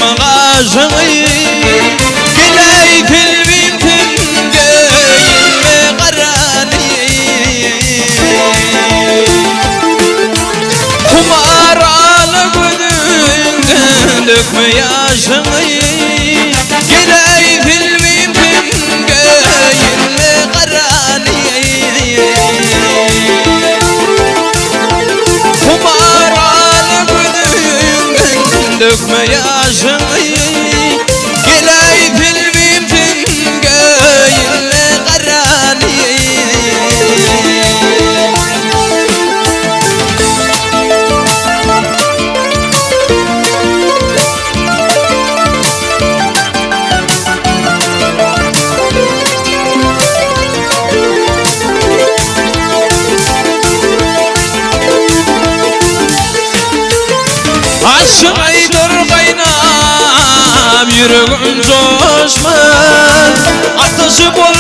Çytma gaşyňy Geläý selbim tünde Ýelme garany Humar ala gözüňden Dökme ýaşyňy Geläý selbim tünde Ýelme garany Humar ala gözüňden Dökme ýaşyňy Geläý selbim tünge Ýelle garany. Aşyk aýdyr gaýnap ýüregim joşmaz. Ataşy bol.